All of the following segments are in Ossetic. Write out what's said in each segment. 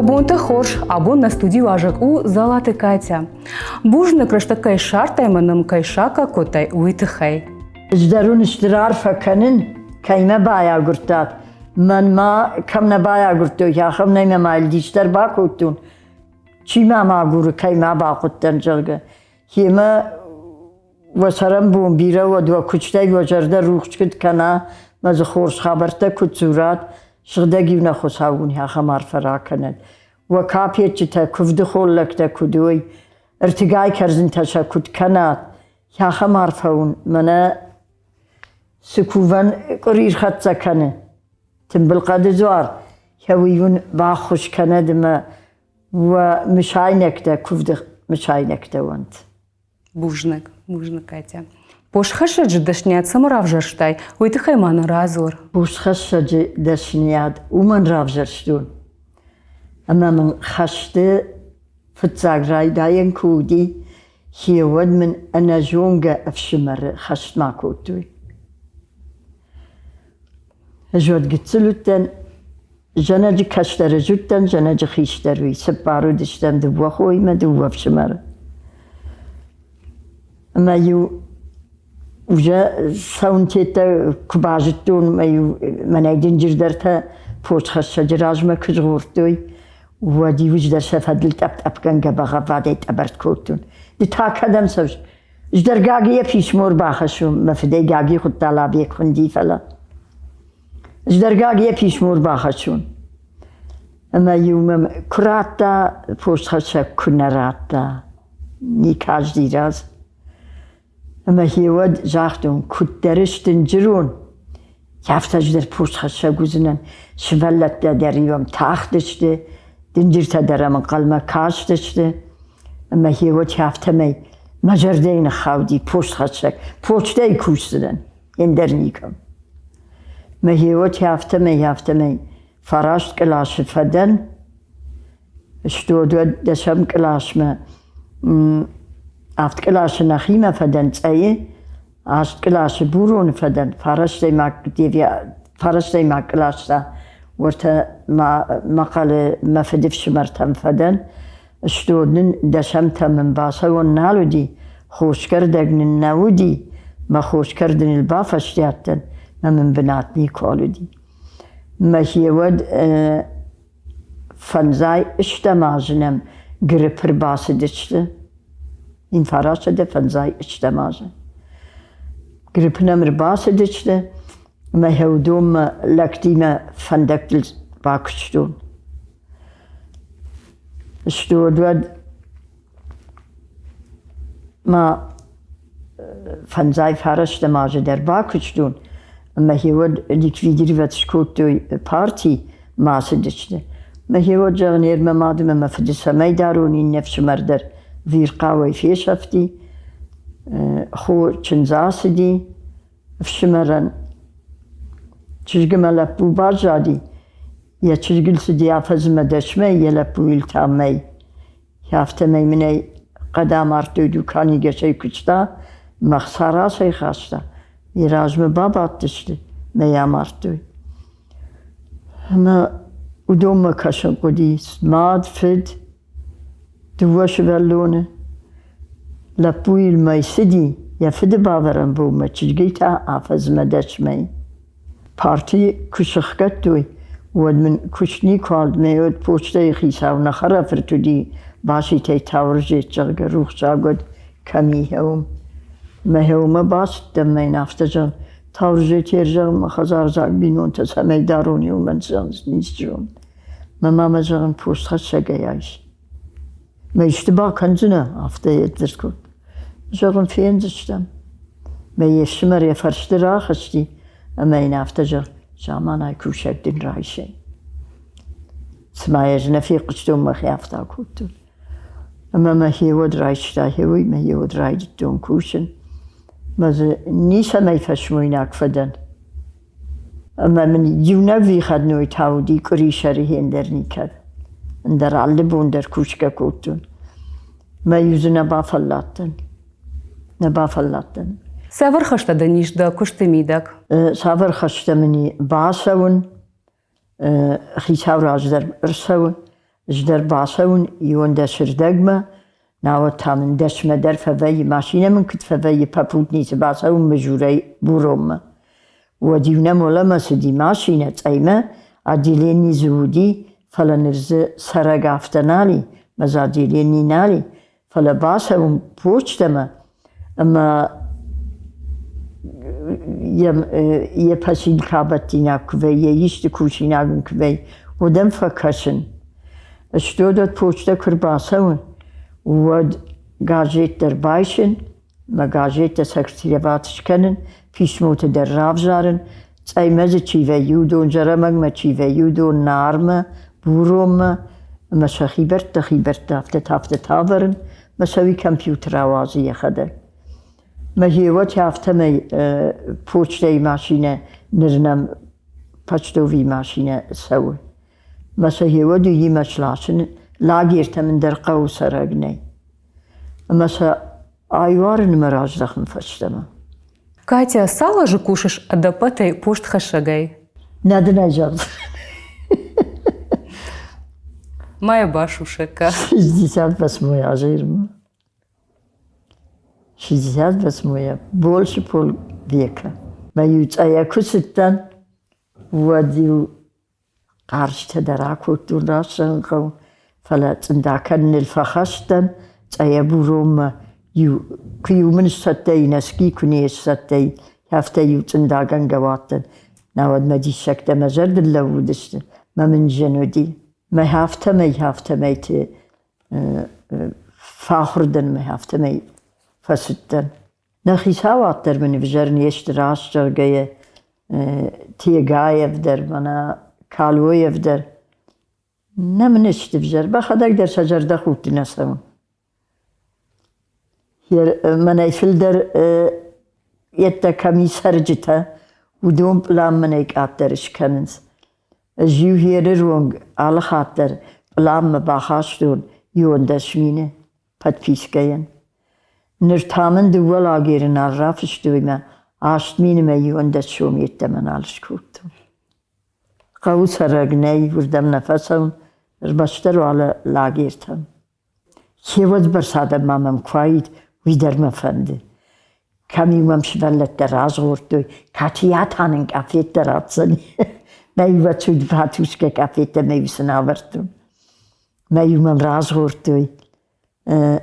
Бонтӕ хорз, абон нӕ студийы уазӕг у Дзалаты Катя. Бузныг, рӕстӕг кӕй ссардтай ӕмӕ нӕм кӕй саккаг кодтай, уый тыххӕй. Ӕз дӕр уын стыр арфӕ кӕнын, кӕй мӕ байагуырдтат. Мӕнмӕ кӕм нӕ байагуырдтой, ахӕм нӕй мӕ ма дис дӕр бакодтон. Чи мӕ агуры, кӕй мӕ бахъуыдтӕн, зӕгъгӕ. Йемӕ уӕ цӕрӕнбон бирӕ уӕд, уӕ куыстӕй уӕ зӕрдӕ рухс куыд кӕна, мӕ дзы хорз хабӕрттӕ куыд дзурат, сыгъдӕг-иу нӕ Хуыцау уын ахӕм арфӕ ракӕнӕд. Уӕ капеччытӕ, куывды холлӕгтӕ куыд уой, ӕртыгай кӕрдзынтӕ сӕ куыд кӕнат, ахӕм арфӕ уын мӕнӕ цы кувӕн къуыри рхӕццӕ кӕны, тымбыл хъӕды дзуар, уый уын баххуыс кӕнӕд ӕмӕ уӕ мысайнӕгтӕ куывды мысайнӕгтӕ уӕнт. Бузныг, бузныг, Катя. Постхӕссӕджы дӕсниад цӕмӕ равзӕрстай, уый тыххӕй ма нын радзур. Постхӕссӕджы дӕсниад уымӕн равзӕрстон, ӕмӕ мын хӕсты фыццаг райдайӕн куы уыди, уӕд мын ӕнӕзонгӕ ӕфсымӕры хӕстмӕ кодтой. Ӕз уӕд гыццыл уыдтӕн, Зӕнӕджы кӕстӕр ӕз уыдтӕн, зӕнӕджы хистӕр уый. Цыппар уыдыстӕм дыууӕ хоимӕ, дыууӕ ӕфсымӕры. Ӕмӕ-иу уже цӕуынтеттӕ куы базыдтон, ӕмӕ-иу мӕнӕй дынджырдӕртӕ постхӕссӕджы размӕ куы згъордтой, уӕд-иу ӕз дӕр сӕ фӕдыл тъӕпп-тъӕпгӕнгӕ бӕгъӕввадӕй тъӕбӕртт кодтон. Ды та кӕдӕм цӕуыс? Ӕз дӕр Гагийӕ писмо ӕрбахӕссон, мӕ фыдӕй Гаги хуыдта Лабег хуынди, фӕлӕ. Ӕз дӕр Гагийӕ писмо ӕрбахӕссон. Ӕмӕ-иу мӕм куы радта, постхӕссӕг куы нӕ радта, никазди раз. Ӕмӕ уӕд загътон, куыддӕр сдынджырон, афтӕ ӕз дӕр постхӕссӕг уыдзынӕн. Сывӕллӕттӕ дӕр-иу ӕм тахтысты, дынджыртӕ дӕр ӕм ӕнхъӕлмӕ кастысты. Ӕмӕ уӕд афтӕмӕй мӕ зӕрдӕйы ныххауди постхӕссӕг, почтӕйы кусдзынӕн. Ӕндӕр никӕм. Мӕ гъеуотӕ афтӕмӕй-афтӕмӕй фараст къласы фӕдӕн, стод уӕд дӕсӕм къласмӕ, авд къласы нӕхимӕ фӕдӕн Цъӕйы, аст къласы Буроны фӕдӕн, фарӕстӕймаг кълас та уӕртӕ Мӕхъӕлы мӕ фыдыфсымӕртӕм фӕдӕн. Стод нын дӕсӕмтӕм мын бацӕуӕн нал уыди, хосгӕрдӕг нын нӕ уыди, мӕ хоскӕрдыныл бафӕстиат дӕн, мӕ мын бынат никуал уыди. Мӕхи уӕд фӕндзай стӕм азы нӕм грипп ӕрбацыдысты. Инфарасӕдӕ фӕндзай стӕм азы. Грипп нӕм ӕрбацыдысты, мӕ уыдонмӕ лӕгтимӕ фӕндӕгтыл бакуыстон. Стод уӕд ма фӕндзай фарӕстӕм азы дӕр бакуыстон, ӕмӕ уӕд ликвидировать скодтой парти, ма ацыдысты. Мӕ уӕд зӕгъын, ер мӕ мад ӕмӕ мӕ фыды цӕмӕй дарон, иннӕ ӕфсымӕр дӕр вирхъауӕй фесӕфти, хо чындз ацыди ӕфсымӕрӕн. Чызг ӕмӕ лӕппу баззади, йӕ чызгыл цыди афӕдзмӕ дӕсмӕ, йӕ лӕппуйыл та мӕй. Афтӕмӕй мын ӕй хъӕд амардтой дуканигӕсӕй куыста, мӕ хца рацӕйхаста, йӕ размӕ бабадтысты, мӕ йӕ амардтой. Ӕмӕ уыдонмӕ кӕсын хъуыди мад, фыд, дыууӕ сывӕллоны. Лӕппуйыл мӕй цыди, йӕ фыды бавӕрӕн бонмӕ чызгӕй та афӕдзмӕ дӕсмӕй. Парти куы сыхгӕдтой, уӕд мын куыст никуал, мӕ уӕд почтӕйы хицау нӕ хӕрӕфырт уыди, Баситӕй Тауырзет, зӕгъгӕ, рухсаг уӕд кӕм и, уым. Мӕ уымӕ бацыдтӕн мӕ йын афтӕ зӕгъын, Тауырзет йе зӕгъын, мӕ хӕдзардзаг бинонтӕ цӕмӕй дарон, уымӕн зӕгъын, ницы зонын. Мӕ мамӕ зӕгъын, постхӕссӕгӕй айс. Мӕ исты бакӕндзынӕ, афтӕ йӕ дзырд кодта. Зӕгъын, фендзыстӕм. Мӕ йе фсымӕр йӕ фӕрсты рахызти ӕмӕ йын афтӕ зӕгъ, заманай кусӕг дын райсай. Цыма ӕз нӕ фехъуыстон, мӕхи афтӕ акодтон. Ӕмӕ мӕхи уӕд райста, уый мӕ уӕд райдыдтон кусын. Мӕ дзы ницӕмӕй фӕсмойнаг фӕдӕн. Ӕмӕ мын иунӕг выходной та уыди къуырисӕры ӕндӕр никӕд. Ӕндӕр алы бон дӕр кусгӕ кодтон. Мӕ-иу дзы нӕ бафӕлладтӕн. Нӕ бафӕлладтӕн. Цавӕр хӕстӕ дын ис дӕ куысты мидӕг? Цавӕр хӕстӕ мын и? Бацӕуын, хицау раздӕр ӕрцӕуы. Ӕз дӕр бацӕуын иуӕндӕсырдӕгмӕ, науӕд та мын дӕсмӕ дӕр фӕвӕййы, машинӕ мын куыд фӕвӕййы попутницы бацӕуын Мызурӕй Буронмӕ. Уӕд-иу нӕм уӕлӕмӕ цыди машинӕ Цъӕймӕ, отделени дзы уыди, фӕлӕ ныр дзы цӕрӕг афтӕ нал и, мӕ дзы отделени нал и, фӕлӕ бацӕуын почтӕмӕ ӕмӕ йӕ посилкӕ бӕттинаг куы вӕййы, исты кусинаг ын куы вӕййы, уӕд ӕм фӕкӕсын. Стӕй почтӕ куы рбацӕуы, уӕд газет дӕр байсын, мӕ газеттӕ сортировать скӕнын, писмоты дӕр равзарын, Цъӕймӕ дзы чи вӕййы, уыдон Зӕрӕмӕгмӕ чи вӕййы, уыдон Нармӕ, Буронмӕ ӕмӕ сӕ хибӕрттӕ-хибӕрттӕ афтӕ-афтӕ ӕвӕрын, мӕ сӕ уый компьютер ауадзы йӕхӕдӕг. Мӕ гъеуӕд афтӕмӕй почтӕйы машинӕ ныр нӕм почтовый машинӕ цӕуы. Мӕ сӕ гъеуӕд уыимӕ сласын лагертӕм ӕндӕр хъӕуы цӕрӕг нӕй. Ӕмӕ сӕ айуарынмӕ раздӕхын фӕстӕмӕ. Катя, цал азы кусыс ӕдӕппӕтӕй постхӕссӕгӕй? Нӕ дын ӕй зӕгъдзынӕн. Ма йӕ басусӕг кӕ. 68 азы ирмӕ. 68 больше полвека. Мӕ-иу цъайӕ куы цыдтӕн, уӕд-иу Хъазтӕ дӕр акодтон рацӕуын хъӕуы, фӕлӕ цъында кӕныныл фӕхӕст дӕн, цъайӕ-буронмӕ иу куы-иу мын сцӕттӕ и носки, куы не сцӕттӕ и, афтӕ-иу цъындагӕнгӕ уадтӕн. Науӕд мӕ диссӕгтӕ мӕ зӕрдыл лӕууыдысты, мӕ мын зын уыди. Мӕ афтӕмӕй-афтӕмӕйты фӕахуыр дӕн мӕ афтӕмӕй фӕцыдтӕн. Нӕ хицауад дӕр мын ӕвзӕр не сты, раст зӕгъгӕйӕ, Тегаев дӕр, мӕнӕ Калоев дӕр. Нӕ мын сты ӕвзӕр, мӕхӕдӕг дӕр сӕ зӕрдӕхудты нӕ цӕуын. Мӕнӕй фылдӕр йедтӕ кӕм и цӕрджытӕ, уыдон пълан мӕнӕй къаддӕр скӕнынц. Ӕз-иу еры ронг алы хатт дӕр пъланмӕ бахастон 11 мины подпискӕйӕн. Ныр та мын дыууӕ лагеры нал рафыстой мӕ 8 мины мӕ 11 сом йеддӕмӕ нал скодтон. Хъӕуы цӕрӕг нӕй, уырдӕм нӕ фӕцӕуын, ӕрмӕстдӕр уалӕ лагертӕм. Хеуӕдбӕрц адӕм ма мӕм куы уаид, уый дӕр мӕ фӕнды. Кӕм-иу мӕм сывӕллӕттӕ разгъордтой, Катя та нын къафеттӕ ратдзӕни. Мӕ-иу ӕцуд батушкӕ къафеттӕ мӕ-иу сын авӕрдтон. Мӕ-иу мӕм разгъордтой.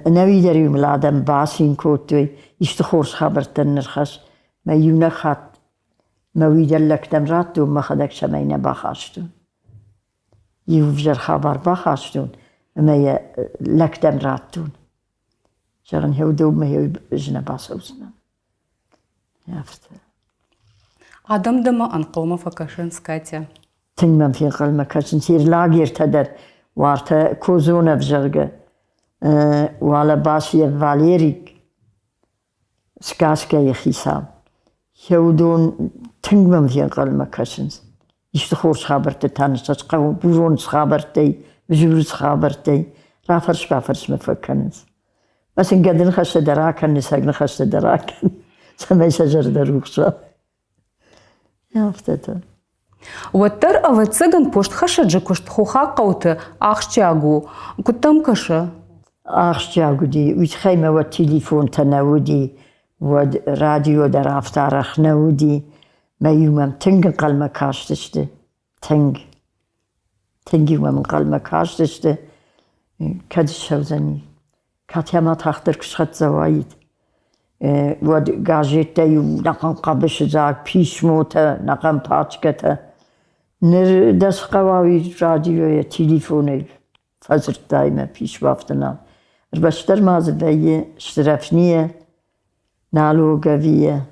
Ӕнӕуи дӕр-иу мыл адӕм бацин кодтой, исты хорз хабӕрттӕ нырхӕс. Мӕ иунӕг хатт мӕ уый дӕр лӕгтӕм радтон, мӕхӕдӕг цӕмӕй нӕ бахастон. Иу ӕвзӕр хабар бахастон ӕмӕ йӕ лӕгтӕм радтон. Зӕгъын, хеудоммӕ ӕз нӕ бацӕудзынӕн. Афтӕ. Адӕм дӕмӕ ӕнхъӕлмӕ фӕкӕсынц, Катя? Тынг мӕм фенхъӕлмӕ кӕсынц. Лагертӕ дӕр уартӕ Козонов, зӕгъгӕ, уӕлӕ Басиев Валерик Сказкӕйы хицау. Уыдон тынг мӕм фенхъӕлмӕ кӕсынц. Исты хорз хабӕрттӕ та ныссӕст хъӕуы бурон хабӕрттӕй, взуры хабӕрттӕй рафӕрс-бафӕрсмӕ фӕкӕнынц. Мӕ сын гӕды ныхӕстӕ дӕр акӕн, саг ныхӕстӕ дӕр акӕн, цӕмӕй сӕ зӕрдӕ рухс уа. Афтӕтӕ. Уӕддӕр, ӕвӕццӕгӕн, постхӕссӕджы куыст хохаг хъӕуты ахсджиаг у. Куыд дӕм кӕсы? Ахсджиаг уыди, уый тыххӕй мӕ уӕд телефонтӕ нӕ уыди, уӕд радио дӕр афтӕ арӕх нӕ уыди. Мӕ-иу мӕм тынг ӕнхъӕлмӕ кастысты, тынг. Тынг-иу мӕм ӕнхъӕлмӕ кастысты, кӕд ссӕудзӕни. Катя ма тагъддӕр куы схӕццӕ уаид, уӕд газеттӕ-иу нӕхъӕн хъӕбысы дзаг, писмотӕ, нӕхъӕн пачкӕтӕ. Ныр дӕ цы хъӕуа, уый радиойӕ, телефонӕй фӕдзырдтай мӕ писмо афтӕ нал. Ӕрмӕстдӕр ма дзы вӕййы штрафные, налоговые,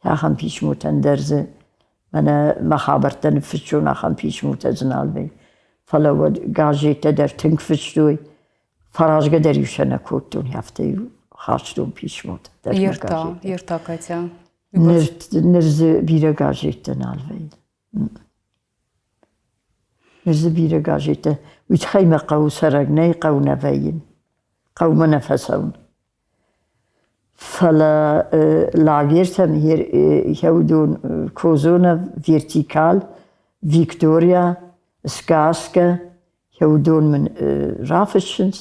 Ахӕм писмотӕн дӕр дзы мӕнӕ мӕ хабӕрттӕ ныффыссон, ахӕм писмотӕ дзы нал вӕййы. Фӕлӕ уӕд газеттӕ дӕр тынг фыстой, фӕразгӕ дӕр-иу сӕ нӕ кодтон, афтӕ-иу хастон писмотӕ дӕр. Ерта, ерта, Катя. Ныр дзы бирӕ газеттӕ нал вӕййы. Ныр дзы бирӕ газеттӕ. Уый тыххӕй мӕ хъӕуы цӕрӕг нӕй, хъӕу нӕ вӕййын. Хъӕумӕ нӕ фӕцӕуын. Фӕлӕ лагертӕм уыдон Козонов, Вертикаль, Виктория, Сказка, Уыдон мын рафыссынц,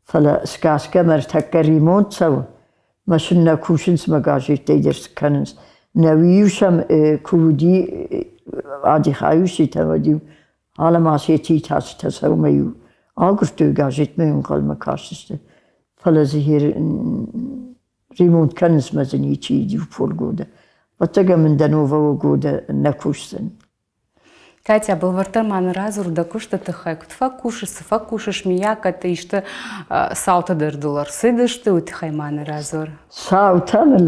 фӕлӕ скӕсгӕ мӕ ӕртӕккӕ ремонт цӕуы, машинӕ кусынц мӕ газеттӕй дӕр цы кӕнынц. Нӕуи-иу сӕм куы уыди адихайуситӕ, уӕд-иу алы асетитӕ цытӕ сӕумӕ-иу агуырдтой газетмӕ-иу ӕнхъӕлмӕ кастысты. Фӕлӕ дзы ремонт кӕнынц мӕ дзы ничи иу полгода. Ӕвӕццӕгӕн мын до Нового года нӕ кусдзӕн. Катя, бӕлвырддӕр ма нын радзур дӕ куысты тыххӕй, куыд фӕкусыс, цы фӕкусыс, миййаг кӕд исты цаутӕ дӕр дыл ӕрцыдысты, уый тыххӕй ма нын радзур. Цаутӕ мыл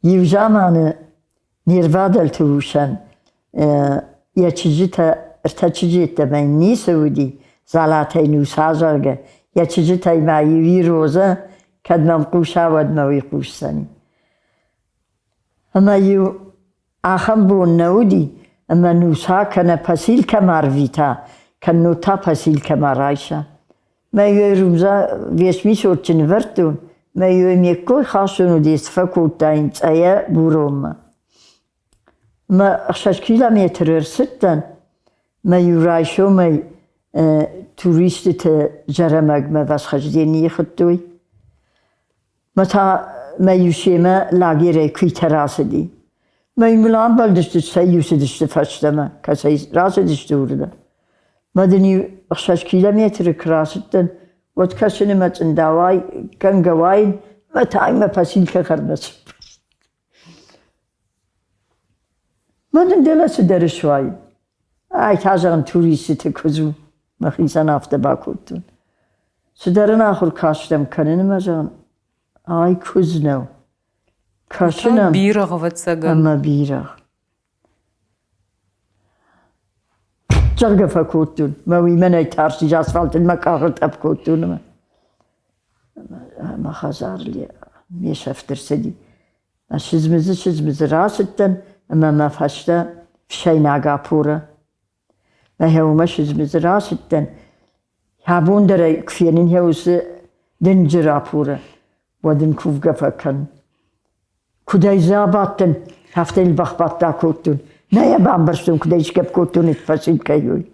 иу заманы не рвадӕлты усӕн йӕ чызджытӕ ӕртӕ чызджы йеддӕмӕ ницы уыди, Дзалатӕй Нуса, зӕгъгӕ, йӕ чызджытӕй ма иу и Розӕ, кӕд мӕм хъуса, уӕд мӕ уый хъусдзӕни. Ӕмӕ-иу ахӕм бон нӕ уыди, ӕмӕ Нуса кӕнӕ посилкӕмӕ арвита, кӕннод та посилкӕмӕ райса. Мӕ-иу Руза весмисотчы нывӕрдтон, мӕ-иу ме ккой хастон уыдис, фӕкодтаин цъайӕ Буронмӕ. Мӕ 6 километры ӕрцыдтӕн, мӕ-иу райсомӕй туристыты Зӕрӕмӕгмӕ восхождение хуыдтой. Мӕ та мӕ-иу семӕ лагерӕй куыйтӕ рацыди. Мӕ-иу мыл амбӕлдысты, стӕй-иу цыдысты фӕстӕмӕ, кӕцӕй рацыдысты, уырдӕм. Мӕ дын-иу 6 километры куы рацыдтӕн, уӕд кӕсын ӕмӕ цъындауай кӕнгӕ уаин, мӕ та мӕ посилкӕ хӕрдмӕ сыппӕрст. Мӕ дын дӕлӕ цыдӕр суай. Ай та, зӕгъын, туристыты куыдз у. Мӕхицӕн афтӕ бакодтон. Цыдӕр ын ахуыр кастӕм кӕнын ӕмӕ, зӕгъын, ай куыдз нӕу. Кӕсын ӕм. Бирӕгъ, ӕвӕццӕгӕн. Ӕмӕ бирӕгъ. Зӕгъгӕ фӕкодтон. Мӕ уый мӕнӕй тарсти, асфальтыл мӕ къахыл тъӕпп кодтон ӕмӕ мӕ хӕдзарыл ме сӕфт ӕрцыди. Сызмыдзы-сызмыдзы рацыдтӕн ӕмӕ мӕ фӕстӕ фсӕйнаг апоры. Мӕ уымӕ сызмыдзы рацыдтӕн. Абон дӕр ӕй куы фенын уыцы дынджыр апоры, уӕд ын кувгӕ фӕкӕн. Куыдӕй дзы абадтӕн, афтӕ йыл бӕхбадт акодтон. Нӕ йӕ бамбӕрстон, куыдӕй сгӕпп кодтон, фӕцыд кӕй уый.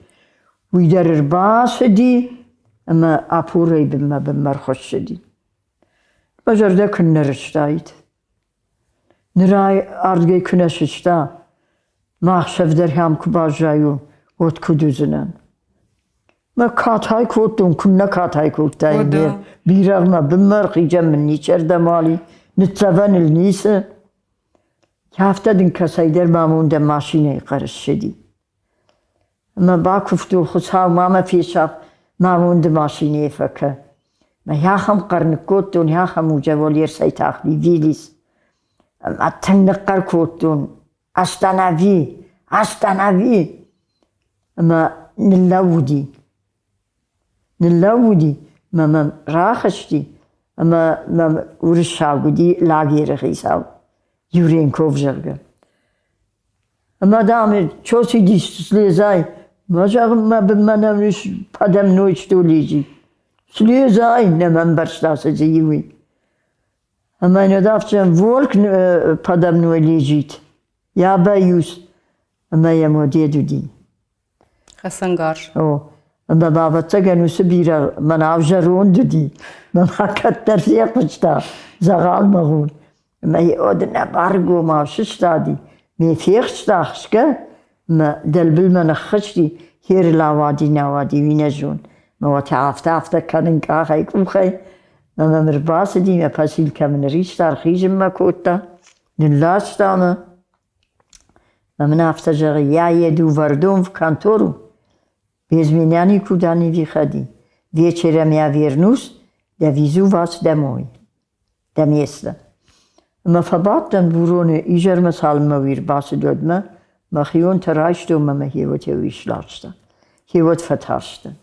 Уый дӕр ӕрбацыди ӕмӕ апорӕй бынмӕ-бынмӕ ӕрхуыссыди. Мӕ зӕрдӕ куыннӕ рыстаид. Ныр ӕй ардгӕй куы нӕ сыста, мӕ ӕхсӕв дӕр ӕм куы баззайон, уӕд куыд уыдзынӕн? Мӕ катай кодтон, куыннӕ катай кодтаин, бирӕгъмӕ бынмӕ ӕрхизӕн мын ничердӕм али, ныццӕвӕн ыл ницы. Афтӕ дын кӕцӕйдӕр мӕ амондӕн машинӕйы хъӕр ссыди. Ӕмӕ бакуывтон, Хуыцау, ма мӕ фесаф, мӕ амонды машинӕйы фӕкӕ. Мӕ ахӕм хъӕр ныккодтон, ахӕм удзӕволер цӕй тахти Виллис. Ӕмӕ тынг ныхъхъӕр кодтон, Останови! Останови! Ӕмӕ ныллӕууыди. Ныллӕууыди мӕ мӕм рахызти ӕмӕ мӕм уырыссаг уыди лагеры хицау Юренков, зӕгъгӕ. Ӕмӕ, дам, чё сидишь, слезай. Мӕ зӕгъын, мӕ бынмӕ нӕм ис подо мной что лежит. Слезай, нӕ мӕ ӕмбӕрста цы дзы и, уый. Ӕмӕ йын афтӕ волк подо мной лежит. Я боюсь. Ӕмӕ йӕм уӕд уыди. Хӕцӕнгарз. О, ӕмӕ ма ӕвӕццӕгӕн уыцы бирӕ мӕнау зӕронд уыди. Мӕ ма кӕддӕр фехъуыста дзӕгъӕл-мӕгъул. Ӕмӕ уӕд ӕнӕбаргомау сыстади, ме фехста хсгӕ, мӕ дӕлбылмӕ ныххызти, херыл ауади, нӕ ауади, уый нӕ зон. Мӕ уӕд афтӕ-афтӕ кӕнын къахӕй-къухӕй. Ӕмӕ мӕм ӕрбацыди, мӕ посилкӕ мын ӕриста, ӕрхизынмӕ кодта, нылласта мӕ. Ӕмӕ мын афтӕ зӕгъы, я еду в Ардом в контору, без меня никуда не выходи. Вечером я вернусь, довезу вас домой, до места. Ӕмӕ фӕбадтӕн Буроны изӕрмӕ, цалынмӕ уый ӕрбацыд, уӕдмӕ. Мӕхионтӕ райстон ӕмӕ мӕ хиуӕттӕ уый сласта. Хиуӕт фӕтарстӕн.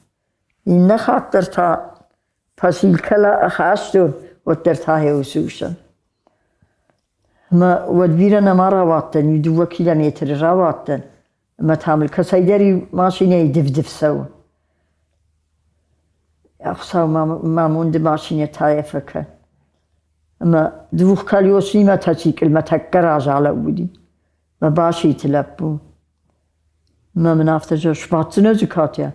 Иннӕ хатт дӕр та посилкӕ ахастон, уӕддӕр та хеусы усӕн. Ӕмӕ уӕд бирӕ нӕма рауадтӕн, иу дыууӕ километры рауадтӕн, ӕмӕ та мыл кӕцӕйдӕр иу машинӕйы дыв-дыв цӕуы. Хуыцау ма амонды машинӕ та йӕ фӕкӕ. Ӕмӕ двухколесный мотоцикл мӕ тӕккӕ раз алӕууыди. Мӕ баситы лӕппу. Мӕ мын афтӕ зӕгъы, сбаддзынӕ дзы, Катя?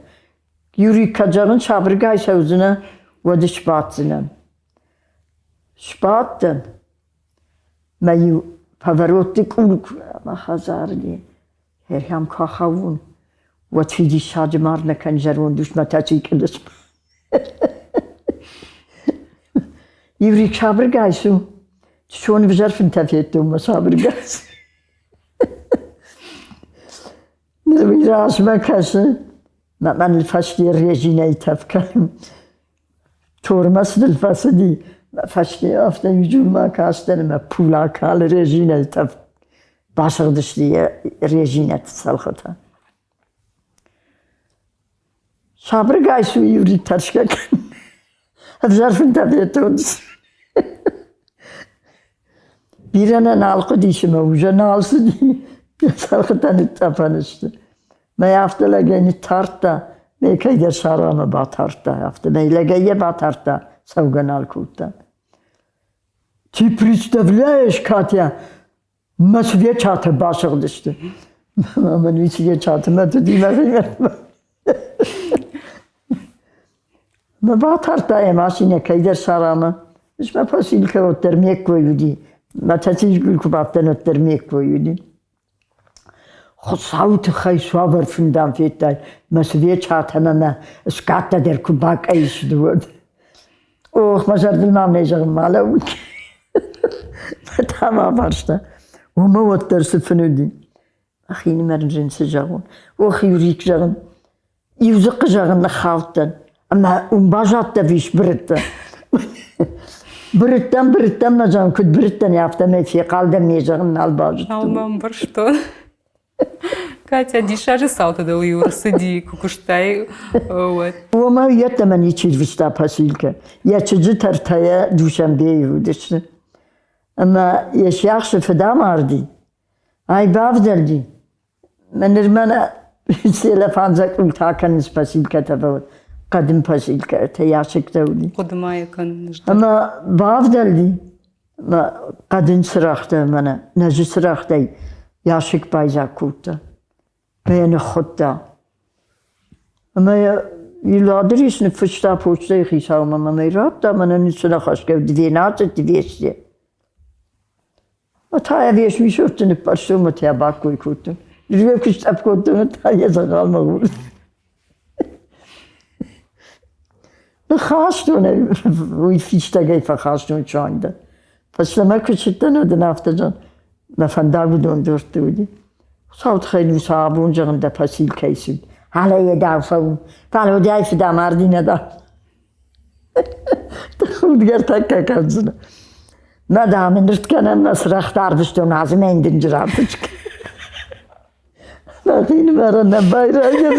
Юрий, кӕд зӕгъын сабыргай цӕудзынӕ, уӕд сбаддзынӕн. Сбадтӕн. Мӕ иу поворотты къул мӕ хӕдзары Херхӕм куы ахауон, уӕд фидиссаджы мард нӕ кӕн зӕронд ус мотоциклы. Юрик сабыргай цу. Чсон ӕвзӕр фынтӕ федтон мӕ сабыргай. Ныр уый размӕ кӕсы, мӕ мӕныл фӕсте резинӕйы тӕф кӕны. Тормӕ ныл фӕцыди, мӕ фӕсте афтӕ иу кастӕн ӕмӕ пула калы резинӕйы тӕф. Басыгъдысты йӕ резинӕты цӕлхытӕ. Сабыргай цу Юрий тӕрсгӕ кӕн. Ӕвзӕр фынтӕ федтон. Бирӕ нӕ нал хъуыдис ӕмӕ уже нал цыди. Йӕ цӕлхытӕ ныттъӕпӕн сты. Мӕ афтӕ лӕгӕй ныттардта, мӕ кӕйдӕр сарамӕ батардта, афтӕ мӕ лӕгӕй йӕ батардта, цӕугӕ нал кодта. Ты представляешь, Катя, мӕ свечатӕ басыгъдысты. Мӕ мын свечатӕ мӕ туди мӕхимӕ. Мӕ батардта йӕ машинӕ кӕйдӕр сарамӕ. Ӕз мӕ посилкӕ уӕддӕр ме ккой уыди. Мӕ тӕтизгур куы бадтӕн, уӕддӕр ме ккой уыди. Хуыцауы тыххӕй цавӕр фын дам федтай, мӕ свечатӕ мӕ мӕ скъӕттӕ дӕр куы бакъӕйсты, уӕд. Ох, мӕ зӕрдыл мӕм нӕ зӕгъын ма лӕууыд. Та мӕ афарста, уымӕ уӕддӕр цы фын уыди? Мӕхинымӕр ын цы зӕгъон? Ох, Юрик, зӕгъын, иу дзыхъхъы зӕгъын ныххаудтӕн ӕмӕ уым базадтӕ ӕви сбырыдтӕ. Бырыдтӕн, бырыдтӕн мӕ зӕгъын, куыд бырыдтӕн, афтӕмӕй фехъал дӕн, ме зӕгъын нал базыдтон. Нал мӕ ӕмбӕрстон. Катя, диссаджы цаутӕ дыл-иу ӕрцыди, куы куыстай, уӕд. Уымӕ йеддӕмӕ ничи рвыста посылкӕ. Йӕ чызджытӕ ӕртӕйӕ Душанбейы уыдысты. Ӕмӕ йӕ сиахсы фыд амарди. Ай бавдӕлди. Ныр мӕнӕ целлофан дзӕкъултӕ кӕнынц посылкӕтӕ хъӕдын посылкӕтӕ ящиктӕ уыди. Хъуыды ма йӕ кӕнын. Ӕмӕ бавдӕлди мӕ хъӕдын цырӕгътӕ мӕнӕ нӕзы цырӕгътӕй ящик байдзаг кодта. Мӕ йӕ ныххуыдта. Ӕмӕ йӕ Иладырис ныффыста почтӕйы хицаумӕ ӕмӕ мӕ радта, мӕнӕн ницы нӕ хӕсгӕ двенадцать двести. Та йӕ весмисотты ныппӕрстон ӕмӕ та йӕ баккой кодтон. Нырмӕ куы стъӕпп кодтон, та йӕ дзӕгъӕлмӕ уырд. Ныххастон ӕй, уый фистӕгӕй фӕхастон суанг дӕр. Фӕстӕмӕ куы цыдтӕн, уӕд ын афтӕ зӕгъын, мӕ фӕндаг уыдон дурты уыди. Хуыцау тыххӕй ну сӕ абон зӕгъын дӕ посилкӕй цыд. Алӕ йӕ дау фӕуын, фӕлӕ уыдӕй фыдамарди нӕ дӕ. Худгӕ тӕккӕ кӕндзынӕ. Мӕ дам нырткӕнӕн мӕ цырӕгътӕ арвыстон азымӕ дынджыр артычкӕ. Мӕхинымӕрӕн нӕ байрайгӕ.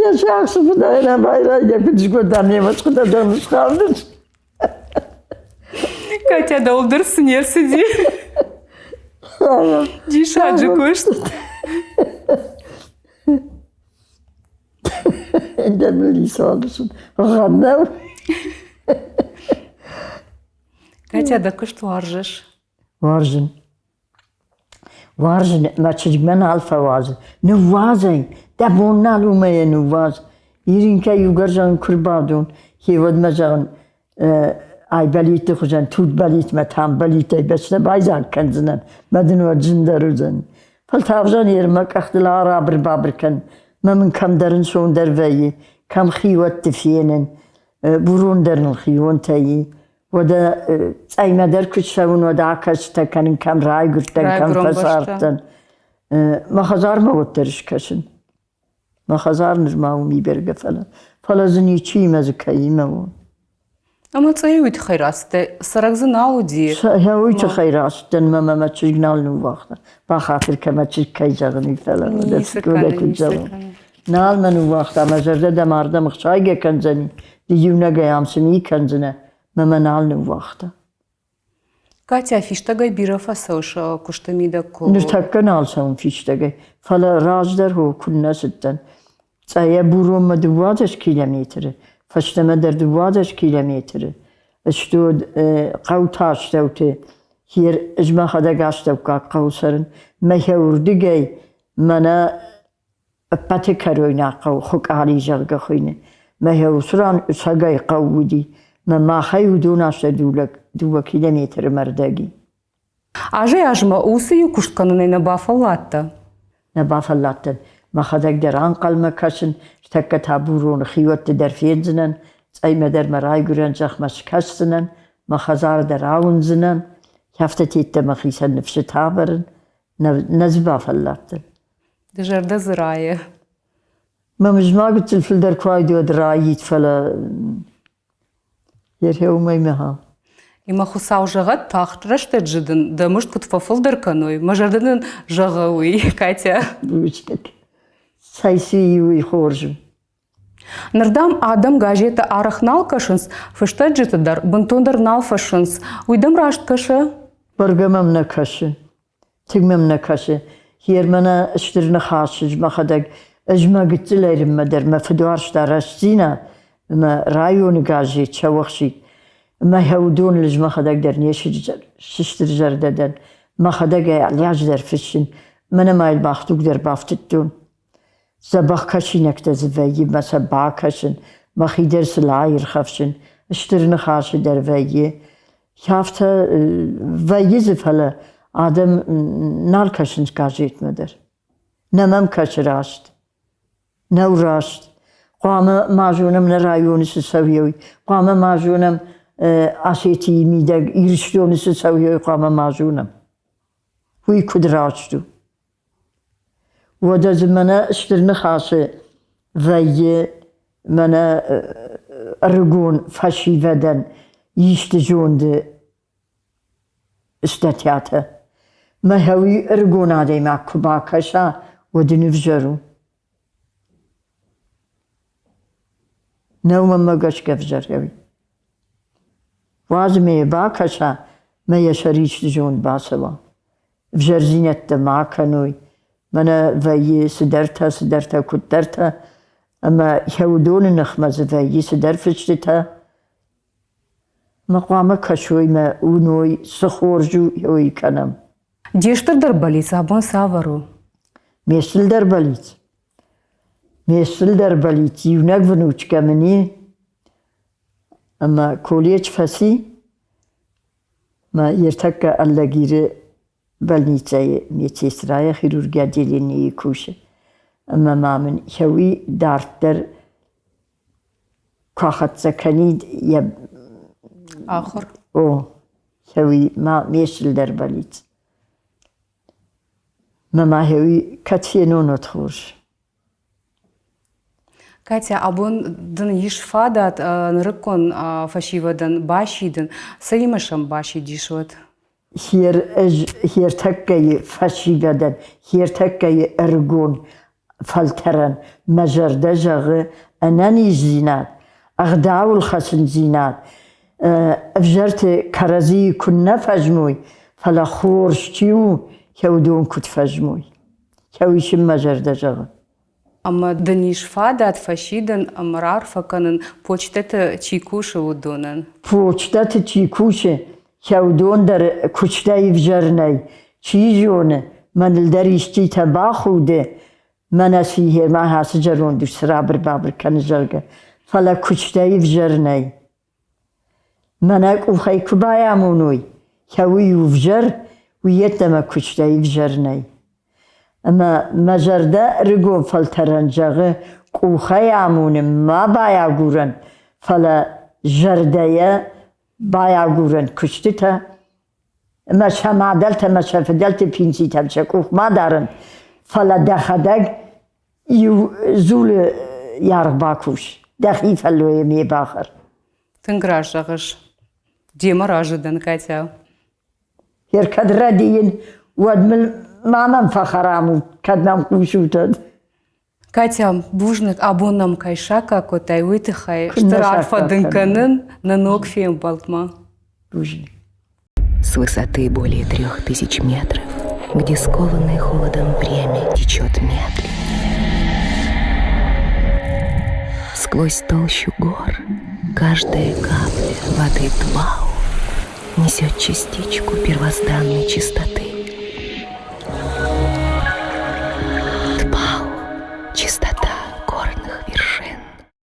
Йӕ сиахсы фыдӕй нӕ байрайгӕ куыд скодта немӕ схуыдта дӕр схауд. Катя, дӕуыл дӕр цы не рцыди? Диссаджы куыст. Ӕндӕр мыл ницы алысын. Гъӕннӕу. Катя, дӕ куыст уарзыс? Уарзын. Уарзын, мӕ чызгмӕ нал фӕуадзы. Ныууадз ӕй, дӕ бон нал у мӕ йӕ ныууадз. Иринкӕ иугӕр зӕгъын куы рбадон, хевӕдмӕ зӕгъын, айболитты хуызӕн тутболитмӕ тамболитӕй бӕстӕ байдзаг кӕндзынӕн, мӕ дын уӕд зындӕр уыдзӕн. Фӕлтау ермӕ къӕхтыл арабыр-бабыр кӕн, мӕ мын кӕмдӕр ӕнцондӕр вӕййы, кӕм хиуӕтты фенын, бурондӕр ныл хионтӕ и. Уӕдӕ цъӕймӕ дӕр куы цӕуын, уӕд акӕстӕ кӕнын, кӕм райгуырдтӕн, кӕм фӕцардтӕн. Мӕ хӕдзармӕ уӕддӕр скӕсын. Мӕ хӕдзар нырма уым и бӕргӕ, фӕлӕ, фӕлӕ дзы ничиимӕ дзы кӕимӕ у. Ӕмӕ цӕй уый тыххӕй рацыдтӕ? Цӕрӕг дзы нал уыди? Уый тыххӕй рацыдтӕн, мӕ мӕ чызг нал ныууагъта. Бахатыр кӕн, мӕ чызг кӕй зӕгъын, уый, фӕлӕ дӕ куыд зӕгъон. Нал мӕ ныууагъта, мӕ зӕрдӕ дӕм ардӕм ӕхсайгӕ кӕндзӕни, ды иунӕгӕй ам цы ми кӕндзынӕ, мӕ мӕ нал ныууагъта. Катя, фистӕгӕй бирӕ фӕцӕуыс куысты мидӕг куы. Ныртӕккӕ нал цӕуын фистӕгӕй, фӕлӕ раздӕр хо куыннӕ цыдтӕн. Цъӕйӕ Буронмӕ 12 километры, фӕстӕмӕ дӕр 12 километры. Стод хъӕуты астӕуты, хер ӕз мӕхӕдӕг астӕуккаг хъӕуы цӕрын, мӕхӕ уырдыгӕй. Мӕнӕ ӕппӕты кӕройнаг хъӕу Хуыкъали, зӕгъгӕ, хуыйны. Мӕ уыцы ран ӕцӕгӕй хъӕу уыди, мӕ махӕй уыдон астӕу дыууӕ километры мӕрдӕги. Азӕй-азмӕ уыцы иу куыст кӕнынӕй нӕ бафӕлладтӕ? Нӕ бафӕлладтӕн. Мӕхӕдӕг дӕр ӕнхъӕлмӕ кӕсын, тӕккӕ та буроны хиуӕтты дӕр фендзынӕн, цъӕймӕ дӕр мӕ райгуырӕн зӕхмӕ скӕсдзынӕн, мӕ хӕдзар дӕр ауындзынӕн. Афтӕ тедтӕ мӕхицӕн ныфсытӕ ӕвӕрын, нӕ дзы бафӕлладтӕн. Дӕ зӕрдӕ дзы райы? Мӕ мызмӕ гыццыл фылдӕр куы уайд, уӕд раид, фӕлӕ Йӕ уымӕй мӕ Ӕмӕ Хуыцау зӕгъӕд, тагъд рӕстӕджы дын дӕ мызд куыд фӕфылдӕр кӕной, мӕ зӕрдӕ дын зӕгъы уый, Катя. Бузныг. Цӕй цы уый хорз у. Ныр, дам, адӕм газеттӕ арӕх нал кӕсынц, фыстӕджыты дӕр бынтондӕр нал фӕссынц. Уый дӕм раст кӕсы? Бӕргӕ мӕм нӕ кӕсы. Тынг мӕм нӕ кӕсы. Гъер мӕнӕ стыр ныхасы мӕхӕдӕг ӕз мӕ гыццыл ӕрыммӕ дӕр мӕ фыдуарзта рӕстдзинад ӕмӕ районы газет Сӕуӕхсид. Ӕмӕ уыдоныл ӕз мӕхӕдӕг дӕр не сыстырзӕрдӕ дӕн. Мӕхӕдӕг ӕй аллиаз дӕр фыссын. Мӕнӕ ма йыл бӕхдуг дӕр бафтыдтон. Дзӕбӕх кӕсинӕгтӕ дзы вӕййы мӕ сӕ бакӕсын, мӕхи дӕр сыл аирхӕфсын, стыр ныхасы дӕр вӕййы. Афтӕ вӕййы дзы, фӕлӕ адӕм нал кӕсынц газетмӕ дӕр. Нӕ мӕм кӕсы раст. Нӕу раст. Хъуамӕ ма зонӕм нӕ районы цы цӕуы, хъуамӕ ма зонӕм Осетийы мидӕг Ирыстоны цы цӕуы, хъуамӕ ма зонӕм. Уый куыд раст у? Уӕдӕ дзы мӕнӕ Стыр Ныхасы вӕййы мӕнӕ ӕрыгон фӕсивӕдӕн исты зонды статьятӕ. Мӕ уый ӕрыгон адӕймаг куы бакӕса, уӕд ын ӕвзӕр у. Нӕу мӕнмӕ гӕсгӕ ӕвзӕр ӕви. Уадз ӕмӕ йӕ бакӕса, мӕ йӕ сӕр исты зонд бацӕуа. Ӕвзӕрдзинӕдтӕ ма кӕной, мӕнӕ вӕййы цыдӕртӕ, цыдӕртӕ, куыддӕртӕ, ӕмӕ йӕ уыдоны ныхмӕ дзы вӕййы цыдӕр фыстытӕ. Мӕ хъуамӕ кӕсой мӕ уыной, цы хорз у, уый кӕнӕм. Де стырдӕр бӕллиц абон цавӕр у? Ме стырдӕр бӕллиц? Ме стырдӕр бӕллиц иунӕг внучкӕ мын и, ӕмӕ колледж фӕци, мӕ ӕртӕккӕ Алагиры больницӕйы медсестрайӕ хирургийы отделенийы кусы. Ӕмӕ ма мын хӕуи дарддӕр куы ахӕццӕ кӕнид йӕ ахуыр. О, хӕуи ма ме стырдӕр бӕллиц. Мӕ ма хӕуи кӕд фенон, уӕд хорз. Катя, абон дын ис фадат нырыккон фӕсивӕдӕн басидын. Цӕимӕ сӕм басидис уӕд? Хер ӕз хертӕккӕйы фӕсивӕдӕн, хертӕккӕйы ӕрыгон фӕлтӕрӕн мӕ зӕрдӕ зӕгъы ӕнӕниздзинад, ӕгъдауыл хӕцындзинад, ӕвзӕрты кӕрӕдзийы куыннӕ фӕзмой, фӕлӕ хорз чи у, уыдон куыд фӕзмой. Кӕуисын мӕ зӕрдӕ зӕгъы. Ӕмӕ дын ис фадат фӕсидын ӕмӕ раарфӕ кӕнын, почтӕты чи кусы, уыдонӕн? Почтӕты чи кусы, уыдон дӕр куыстӕй ӕвзӕр нӕй. Чи зоны, мӕныл дӕр исчитӕ бахуды, мӕнӕ сихемӕ ацы зӕронд ус рабыр-бабыр кӕны, зӕгъгӕ. Фӕлӕ куыстӕй ӕвзӕр нӕй. Мӕнӕ къухӕй куы байамоной, уый у взӕр, уый йеддӕмӕ куыстӕй ӕвзӕр нӕй. Ӕмӕ мӕ зӕрдӕ ӕрыгон фӕлтӕрӕн зӕгъы, къухӕй амонын ма байагурӕн, фӕлӕ зӕрдӕйӕ байагурӕн куыстытӕ ӕмӕ сӕ мадӕлтӕ ӕмӕ сӕ фыдӕлты пенситӕм сӕ къух ма дарӕнт, фӕлӕ дӕхӕдӕг иу дзулы йаргъ бакус, дӕхи фӕллойӕ ме бахӕр. Тынг раст зӕгъыс. Демӕ разы дӕн, Катя. Ер кӕд рӕдийын, уӕд мыл ма мӕм фӕхӕрам ут, кӕд мӕм хъусут, уӕд. Катя, бузныг, абон нӕм кӕй саккаг кодтай, уый тыххӕй. Стыр арфӕ дын кӕнын нӕ ног фембӕлдмӕ. Бузныг. С высоты более 3000 метров, где скованное холодом время течет медленнее. Сквозь толщу гор каждая капля воды Твау несет частичку первозданной чистоты. Чиста.